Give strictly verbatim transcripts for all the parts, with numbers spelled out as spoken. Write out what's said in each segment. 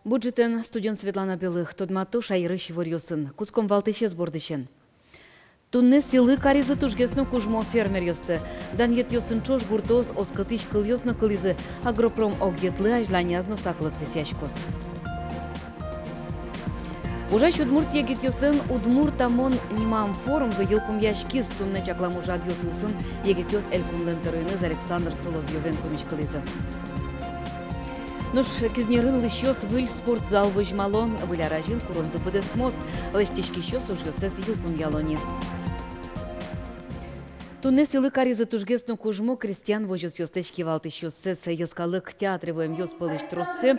Бур ӝытэн! Студиын Светлана Белых. Тодмато шаерысь иворъёсын. Кутском валтӥсез бордысен. Туннэ сӥлы каризы тужгес но кужмо фермеръёсты. Данъетъёсын ӵош гуртоос оскытӥсь кылъёс но кылӥзы: агропром огъетлы азьланяз но саклык висъяськоз. Ужась удмурт егитъёслэн «Удмурт амон» нимам форумзы йылпумъяськиз. Туннэ чаклам ужрадъёс улсын егитъёс Элькунлэн тӧроеныз Александр Соловьёвен пумиськылӥзы. Нош Кизнерын улӥсьёс выль спортзал возьмало. Выль ар азьын куронзы быдэсмоз, лэсьтӥськисьёс ужъёссэс йылпумъяло ни. Туннэ сӥлы каризы тужгес но кужмо крестьян возёсъёслэсь кивалтӥсьёссэс. Йӧскалык театре вуэмъёс пӧлысь троссэ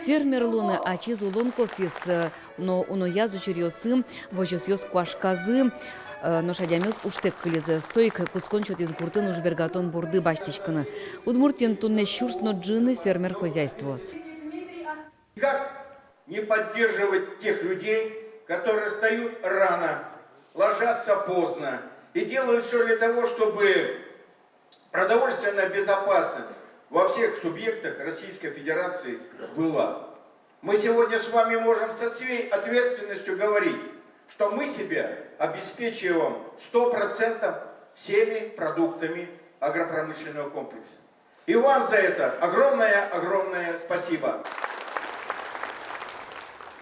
фермер луыны ачиз улон косӥз. Но унояз учыръёсы возёсъёс куашказы, э, нош адямиос ужтэк кылизы. Со ик кутскон сётӥз гуртын уж бергатон борды басьтӥськыны. Удмуртиын туннэ сюрс но ӝыны фермер хозяйствоос. Как не поддерживать тех людей, которые встают рано, ложатся поздно и делают всё для того, чтобы продовольственная безопасность во всех субъектах Российской Федерации была? Мы сегодня с вами можем со всей ответственностью говорить, что мы себя обеспечиваем сто процентов всеми продуктами агропромышленного комплекса. И вам за это огромное-огромное спасибо.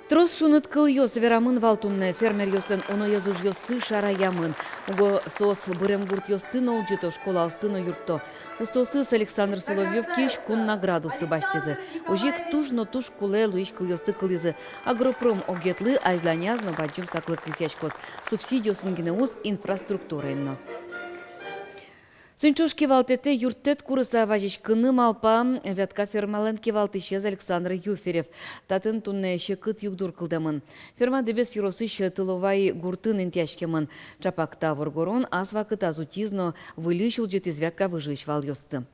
Трос шуныт кылъёс верамын вал туннэ. Фермеръёслэн уноез ужъёссы шараямын. Уго соос бырем гуртъёсты но улӟыто, школаосты но юртто. Устоосыз Александр Соловьёв киысь кун наградаосты басьтӥзы. Озьы ик туж но туж кулэ луись кылъёсты кылӥзы: агропром огъетлы азьланяз но бадӟым саклык висъяськоз, субсидиосын гинэ уз, инфраструктураен но. Соин ӵош кивалтэтэ юрттэт курыса вазиськыны малпа Вятка фермалэн кивалтӥсез Александр Юферев. Татын туннэ секыт югдур кылдэмын. Ферма Дэбес ёросысь Тыловай гуртын интыяськемын. Ӵапак та воргорон ас вакытаз утиз но выльысь улӟытӥз Вятка выжыысь валъёсты.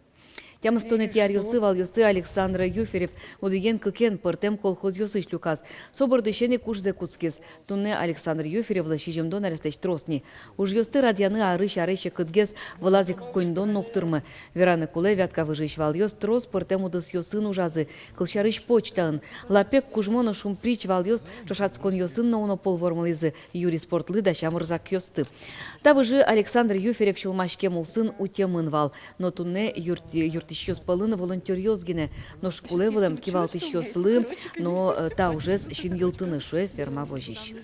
Тямыстонэтӥ аръёсы валъёсты Александр Юферев одӥген-кыкен пӧртэм колхозъёсысь люказ. Со бордысен ик ужзэ кутскиз. Туннэ Александр Юферевлы сизьымдон арестэсь трос ни. Ужъёсты радъяны арысь аре секытгес, вылаз ик коньдон но уг тырмы. Вераны кулэ, Вятка выжыысь валъёс трос пӧртэм удысъёсын ужазы, кылсярысь, почтаын. Лапег, кужмо но шумприч валъёс ӵошатсконъёсын но уно пол вормылӥзы, юри спортлы дасям рзакъёсты. Та выжы Александр Юферев сюлмаськем улсын утемын вал. Но туннэ юрт-, юрттӥсьёс пӧлын волонтёръёс гинэ. Нош кулэ вылэм кивалтӥсьёслы но, э, та ужез синйылтыны, шуэ ферма возись.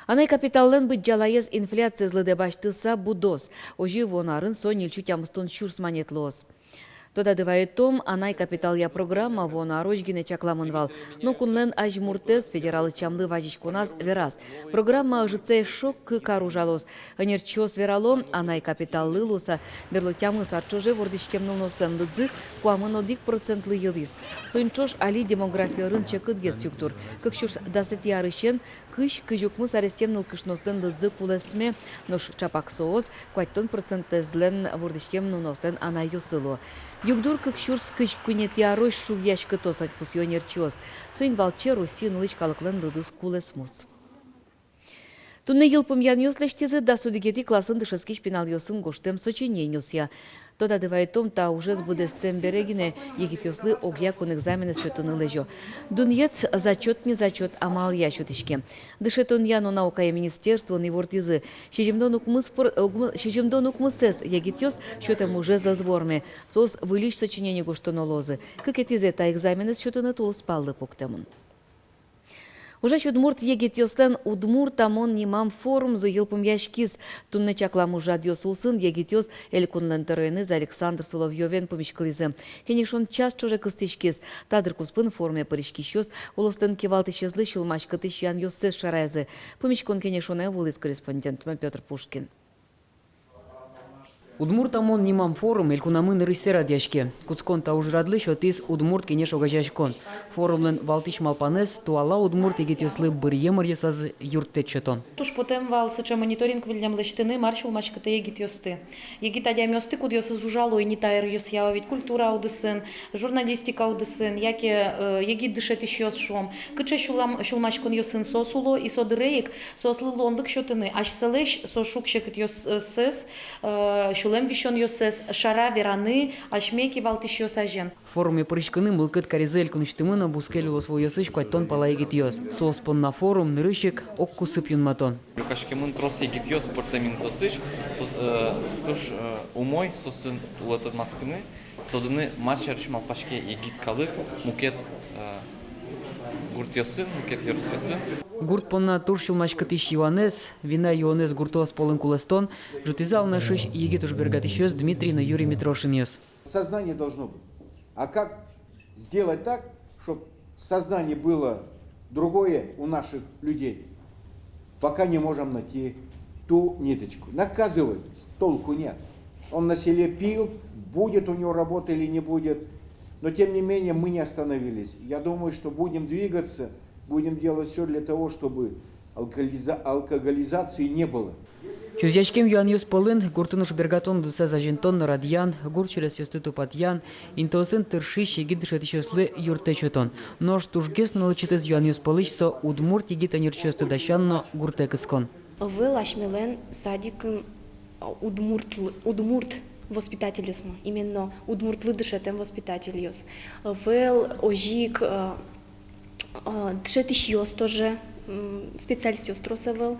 Анай капиталлэн быдӟалаез инфляциез лыдэ басьтыса будоз. Озьы вуоно арын со ньыльсю тямыстон сюрс манет луоз. Тодады вайытом, анай капиталъя программа вуоно арозь гинэ чакламын вал. Но кунлэн азьмуртэз федерал ӧтчамлы вазиськоназ вераз: программа ӧжытсэ эшшо кык ар ужалоз. Ӧнерчиос верало, анай капиталлы луыса берло тямыс ар ӵоже вордӥськем нылъёслэн лыдзы куамын одӥг процентлы йылӥз. Соин ӵош али демография ӧрын секытгес югдур. Кык сюрс дасэтӥ арысен кызь, кызь укмыс аресъем нылкышноослэн лыдзы кулэсме, нош ӵапак соос куатьтон процентэзлэн вордӥськем нуныослэн анайёссы луо. Югдур кык сюрс кызь куинетӥ арозь шугъяськытоз, пусъё ӧнерчиос. Соин валче Россиын улӥсь калыклэн лыдыз кулэсмоз. Туннэ йылпумъянъёс лэсьтӥзы дас одӥгетӥ классын дышетскись пиналъёсын гожтэм сочинениосъя. Тодады вайытом, та ужез быдэстэм бере гинэ егитъёслы огъя кун экзаменэз сётыны лэзё. Дунъет зачёт, не зачёт амалъя сётӥське. Дышетонъя но наукая министерствоын ивортӥзы: сизьымдон укмыс пр-, укмы-, сизьымдон укмысэз егитъёс сётэм ужез ӧз вормы. Соос выльысь сочинение гожтоно луозы. Кыкетӥзэ та экзаменэз сётыны тулыспаллы пуктэмын. Ужась удмурт егитъёслэн «Удмурт амон» нимам форумзы йылпумъяськиз. Туннэ чаклам ужрадъёс улсын егитъёс Элькунлэн тӧроеныз Александр Соловьёвен пумиськылӥзы. Кенешон час ӵоже кыстӥськиз. Та дыр куспын форуме пыриськисьёс улослэн кивалтӥсезлы сюлмаськытӥсь юанъёссэс шараязы. Пумиськон-кенешонэ вуылӥз корреспондентмы Пётр Пушкин. «Удмурт амон» нимам форум элькунамы нырысьсэ радъяське. Кутскон та ужрадлы сётӥз «Удмурт кенеш» огазеяськон. Форумлэн валтӥсь малпанэз — туала удмурт егитъёслы быръем ӧръёсазы юрттэт сётон. Туж потэм вал сыӵе мониторинг выллем лэсьтыны, мар сюлмаськытэ егитъёсты. Егит адямиосты, кудъёсыз ужало ини та ӧръёсъя, ведь культура удысын, журналистика удысын, яке, э, егит дышетӥсьёс, шуом, кыӵе сюлам-, сюлмаськонъёсын соос уло, и со дыре ик соослы луонлык сётыны асьсэлэсь со шуг-секытъёссэс, э, Кылэм висёнъёссэс шара вераны асьме кивалтӥсьёс азьын. Форуме пыриськыны мылкыд каризы элькунысьтымы но бускель улосвылъёсысь куатьтон пала егитъёс. Соос понна форум нырысь ик ог кусып юнматон. Люкаськемын трос егитъёс пӧртэм интыосысь, соос, э, туж, э, умой соосын улэ тодматскыны, тодыны, мар сярысь малпаське егит калык мукет, э, гуртъёсын, мукет ёросъёсын. Гурт понна туж сюлмаськытӥсь юанэз, вина юонэз гуртоос пӧлын кулэстон, ӝутӥзы Алнашысь егит ужбергатӥсьёс Дмитрий но Юрий Митрошинъёс. Сознание должно быть. А как сделать так, чтобы сознание было другое у наших людей? Пока не можем найти ту ниточку. Наказывать, толку нет. Он на селе пил, будет у него работа или не будет. Но тем не менее мы не остановились. Я думаю, что будем двигаться, будем делать всё для того, чтобы алкоголиза-, алкоголизации не было. Чузъяськем юанъёс пӧлын гуртын ужбергатон удысэз азинтон но радъян, гурт сюресъёсты тупатъян, интыосын тыршись егит дышетӥсьёслы юрттэт сётон. Нош тужгес но лэчытэз юанъёс пӧлысь со удмурт егит ӧнерчиосты дасян но гуртэ кыскон. Ӧвӧл асьмелэн садикын, а, удмуртлы-, удмурт воспитательёсмы, именно удмуртлы дышетэм воспитательёс. Ӧвӧл озьы ик, а, а, дышетӥсьёс тоже, м, специалистъёс трос ӧвӧл,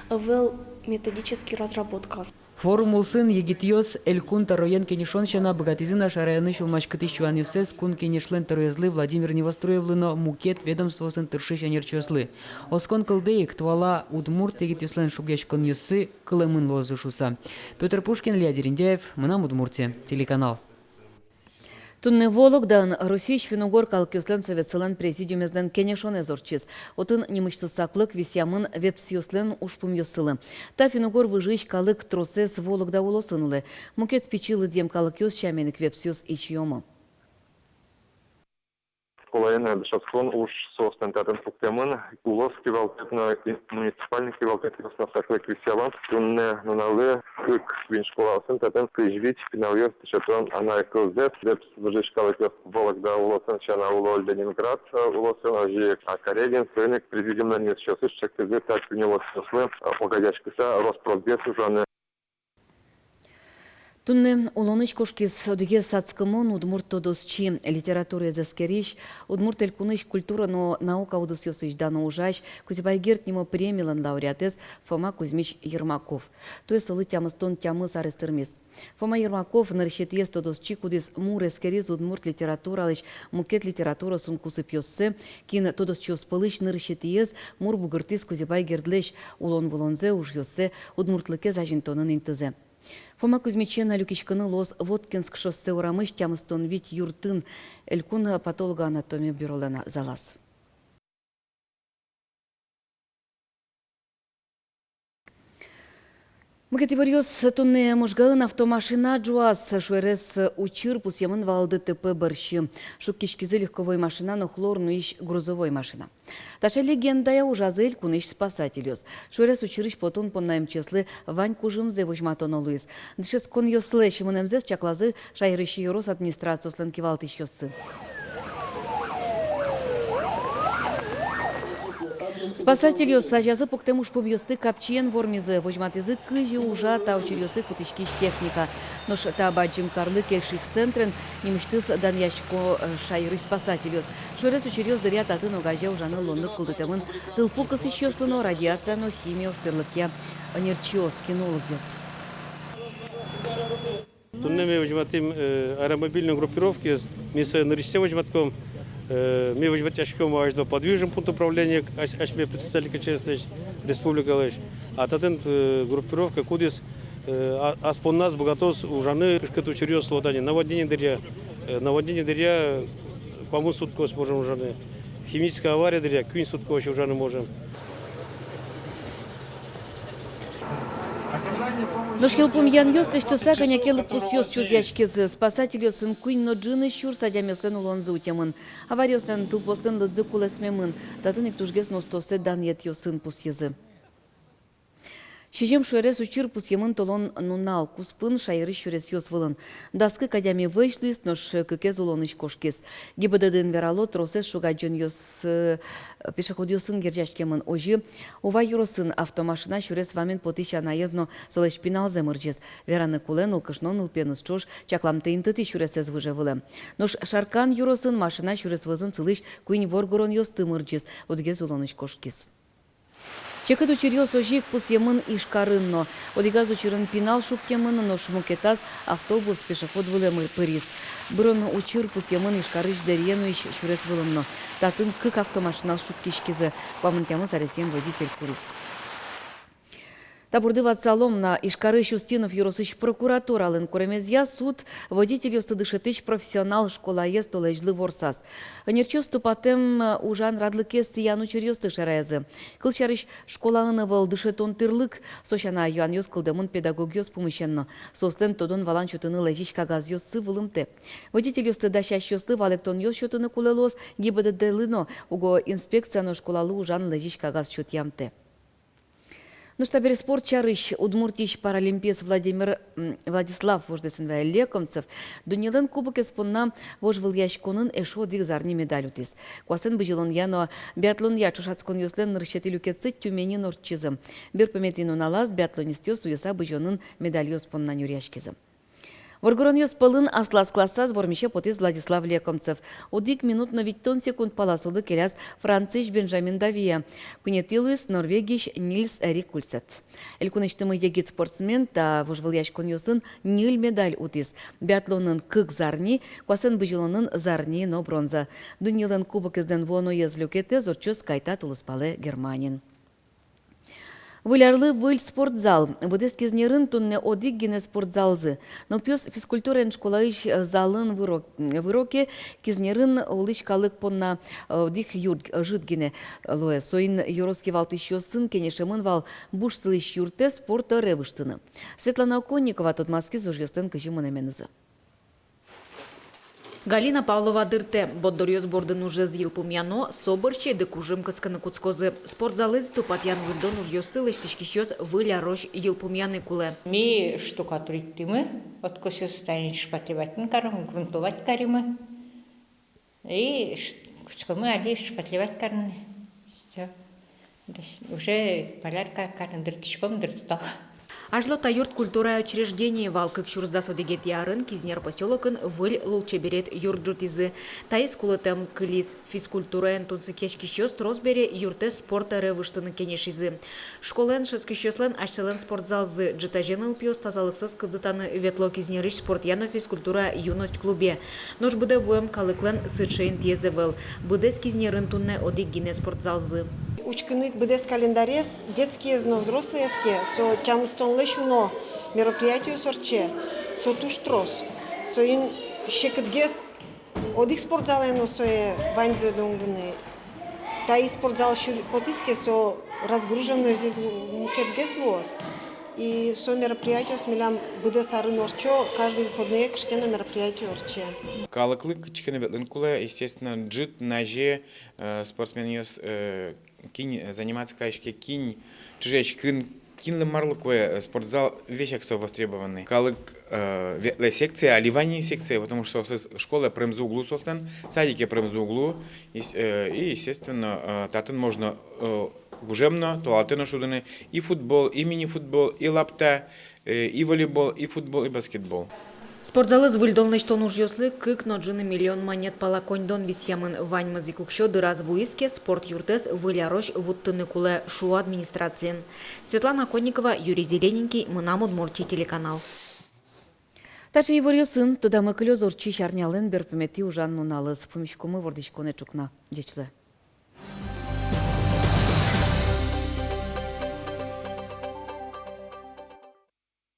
ӧвӧл методический разработкаос. Форум улсын егитъёс Элькун тӧроен кенешон сяна быгатӥзы на шараяны сюлмаськытӥсь юанъёссэс Кун Кенешлэн тӧроезлы Владимир Невоструевлы но мукет ведомствоосын тыршись ӧнерчиослы. Оскон кылдэ ик, туала удмурт егитъёслэн шугъяськонъёссы кылэмын луозы шуыса. Пётр Пушкин, Илья Дерендяев, «Мынам Удмуртие» телеканал. Туннэ Вологдаын Россиысь финн-угор калыкъёслэн советсылэн президиумезлэн кенешонэз ортчиз. Отын нимысьтыз саклык висъямын вепсъёслэн ужпумъёссылы. Та финн-угор выжыысь калык тросэз Вологда улосын улэ. Мукет пичи лыдъем калыкъёс сямен ик вепсъёс ичиомы. Школаын дышетскон уж соослэн татын пуктэмын, улос кивалтэт но и муниципальный кивалтэтъёс но саклык висъяло. Туннэ нуналлы кык винь школаосын татын кызь вить пиналъёс дышето анай кылзэс. Вепс выжыысь калыкъёс Вологда улосын сяна уло Ленинград, э, улосын, озьы ик, а, Карелиын. Соин ик президиумлэн ёзчиосыз чектӥзы та куинь улосъёслы, э, огазеяськыса рос-просгес ужаны. Туннэ улонысь кошкиз одӥгез адскымон удмурт тодосчи, литератураез эскерись, Удмурт Элькунысь культура но наука удысъёсысь дано ужась, Кузебай Герд нимо премилэн лауреатэз Фома Кузьмич Ермаков. Туэ солы тямыстон тямыс арес тырмиз. Фома Ермаков нырысетӥез тодосчи, кудӥз мур эскериз удмурт литературалэсь мукет литератураосын кусыпъёссэ, кин тодосчиос пӧлысь нырысетӥез мур бугыртӥз Кузебай Гердлэсь улон-вылонзэ, ужъёссэ, удмуртлыкез азинтонын интызэ. Фома Кузьмичен люкиськыны луоз Воткинск шоссе урамысь тямыстон вить юртын, Элькун патологоанатомия бюролэн залаз. Мукет иворъёс. Туннэ Можгаын автомашина ӝуаз. Шуэрес учыр пусъемын вал ДТП бӧрсьы. Шуккиськизы легковой машина но хлор нуись грузовой машина. Таӵе легендая ужазы элькунысь спасательёс. Шуэрес учырысь потон понна МЧС-лы вань кужымзэ возьматоно луиз. Дышетсконъёслэсь мынэмзэс чаклазы шаерысь ёрос администрациослэн кивалтӥсьёссы. Спасательёс азязы пуктэм ужпумъёсты капчиен вормизы, возьматӥзы, кызьы ужа та учыръёсы кутӥськись техника. Нош та бадӟым карлы кельшись центрен нимысьтыз данъясько, э, шаерысь спасательёс. Шуэрес учыръёс дыръя татын огазе ужаны луонлык кылдытэмын тылпу кысӥсьёслы но, радиация но химия ужтӥрлыкъя ӧнерчиос, кинологъёс. Туннэ ми возьматӥм, э, аэромобильной группировкаез, ми сое нырысьсэ возьматком, э, ми возьматъяськом азьло подвижный пункт управления, ась-, асьме председатель КЧС-лэсь, республикалэсь. А татын, э, группировка, кудӥз, э, а-, ас понназ быгатоз ужаны, кышкыт учыръёс луо тани, наводнение дыръя, э, наводнение дыръя куамын суткаос можем ужаны, химическая авария дыръя куинь суткаос ужаны можем. Нош йылпумъянъёс лэсьтыса кӧня ке лыдпусъёс чузъяськизы. Спасательёсын куинь но ӝыны сюрс адямиослэн улонзы утемын. Авариослэн, тылпуослэн лыдзы кулэсмемын. Татын ик тужгес но устооссэ данъетъёсын пусйизы. Сизьым шуэрес учыр пусъемын толон нунал куспын шаерысь сюресъёс вылын. Дас кык адями вӧсь луиз, нош кыкез улонысь кошкиз. ГИБДД-ын верало, тросэз шугадӟонъёс, э, пешеходъёсын герӟаськемын. Озьы Ува ёросын автомашина сюрес вамен потӥсь анаез но солэсь пиналзэ мырӟиз. Вераны кулэ, нылкышно нылпиеныз ӵош чакламтэ интыысь сюресэз выже вылэм. Нош Шаркан ёросын машина сюрес вӧзын сылӥсь куинь воргоронъёсты мырӟиз, одӥгез улонысь кошкиз. Секыт учыръёс озьы ик пусъемын Ижкарын но. Одӥгаз учырын пинал шуккемын, нош мукетаз автобус пешеход вылэ мыр-, пыриз. Бырон учыр пусъемын Ижкарысь Дэриен уйысь сюрес вылын но. Татын кык автомашина шуккиськизы, куамын тямыс аресъем водитель куриз. Та борды ватсалом на: Ижкарысь Устинов ёросысь прокуратуралэн куремезъя, суд водительёсты дышетӥсь профессионал школаез толэзьлы ворсаз. Ӧнерчиос тупатэм, э, ужан радлыкез тӥян учыръёсты шараязы. Кылсярысь, школаын ӧвӧл дышетон тӥрлык, со сяна юанъёс кылдэмын педагогъёс пумысен но. Соослэн тодон-валан сётыны лэзись кагазъёссы вылымтэ. Водительёсты дасясьёслы валэктонъёс сётыны кулэ луоз ГИБДД-лы но, уго инспекция но школалы ужан лэзись кагаз сётъямтэ. Нош табере спорт сярысь. Удмуртиысь паралимпиец Владимир, м, Владислав, вождэс эн вае, Лекомцев дуннелэн кубокез понна вожвылъяськонын эшшо одӥг зарни медаль утӥз. Куасэн бызьылонъя но биатлонъя ӵошатсконъёслэн нырысетӥ люкетсы Тюменьын ортчизы. Берпуметӥ нуналаз биатлонистъёс уйыса бызёнын медальёс понна нюръяськизы. Воргоронъёс пӧлын аслаз классаз вормисе потӥз Владислав Лекомцев. Одӥг минут но витьтон секунд пала солы келяз Франциысь Бенджамин Давие. Куинетӥ луиз Норвегиысь Нильс Эрик Ульсет. Элькунысьтымы егит спортсмен та вожвылъяськонъёсын ньыль медаль утӥз. Биатлонын кык зарни, куасэн бызьылонын зарни но бронза. Дуннелэн кубокезлэн вуоноез люкетэз ортчоз кайта тулыспалэ Германиын. Выль арлы выль спортзал. Быдэс Кизнерын туннэ одӥг гинэ спортзалзы. Нылпиос физкультураен школаысь, э, залын выро-, выро ке, Кизнерын улӥсь калык понна, э, одӥг юрт, э, ӝыт гинэ луэ. Соин ёрос кивалтӥсьёсын кенешемын вал буш сылӥсь юртэ спорт ӧре выжтыны. Светлана Оконникова тодматскиз ужъёслэн кызьы мынэменызы. Галина Павлова дыртэ: борддоръёс бордын ужез йылпумъяно, со бӧрсьы эды кужым кыскыны кутскозы. Спортзалэз тупатъян-выльдон ужъёсты лэсьтӥськисьёс выль арозь йылпумъяны кулэ. Ми штукатурить каримы, откосъёсыз тани шпатлевать каримы, грунтовать каримы. И ш-, кутскомы али шпатлевать карыны. Всё. Дальше уже полярка карыны дыртӥськом, дыртытом. Азьло та юрт культурая учреждение вал. Кык сюрс дас одӥгетӥ арын Кизнер посёлокын выль лулчеберет юрт ӝутӥзы. Таиз кулэтэм кылиз. Физкультураен тунсыкъяськисьёс трос бере юртэз спорт ӧре выжтыны кенешизы. Школаен дышетскисьёслэн асьсэлэн спортзалзы. Ӝытазе нылпиос тазалыксэс кылдытаны ветло Кизнерысь спортъя но физкультурая юность клубе. Нош быдэ вуэм калыклэн сыӵе интыез ӧвӧл. Быдэс Кизнерын туннэ одӥг гинэ спортзалзы. Учкыны ик быдэс календарез, детскиез но взрослыез ке, со тямыстонлэсь уно мероприятиос ортче, со туж трос. Соин секытгес одӥг спортзалэ но сое ваньзэ донгыны. Таиз спортзал сюр-, потӥз ке, со разгруженноез лу-, мукетгес луоз. И со мероприятиос милям быдэс арын ортчо, каждый выходные кыӵе ке но мероприятие ортче. Калыклы кытчы ке но ветлыны кулэ, естественно, ӝыт, назе, э, спортсменъёс, э, кин, э, заниматься кариське, кин ӵыжеськыны, кинлы марлы кулэ, э, спортзал, весяк со востребованный. Калык, э, ветлэ секцие, али вань ини секцие, потому что сос-, школае пыремзы уг лу соослэн, садике пыремзы уг лу, ес-, э, и, естественно, э, татын можно, э, гужем но, толалтэ но шудыны и футбол, и мини-футбол, и лапта, э, и волейбол, и футбол, и баскетбол. Спортзалэз выльдон-лэсьтон ужъёслы кык но ӝыны миллион манет пала коньдон висъямын. Ваньмыз ик уксё дыраз вуиз ке, спорт юртэз выль арозь вуттыны кулэ, шуо администрациын. Светлана Конникова, Юрий Зелененький, «Мынам Удмуртие» телеканал. Таӵе иворъёсын. Тодамы кылёз ортчись арнялэн берпуметӥ ужан нуналыз. Пумиськомы вордӥськонэ ӵукна. Ӟеч луэ.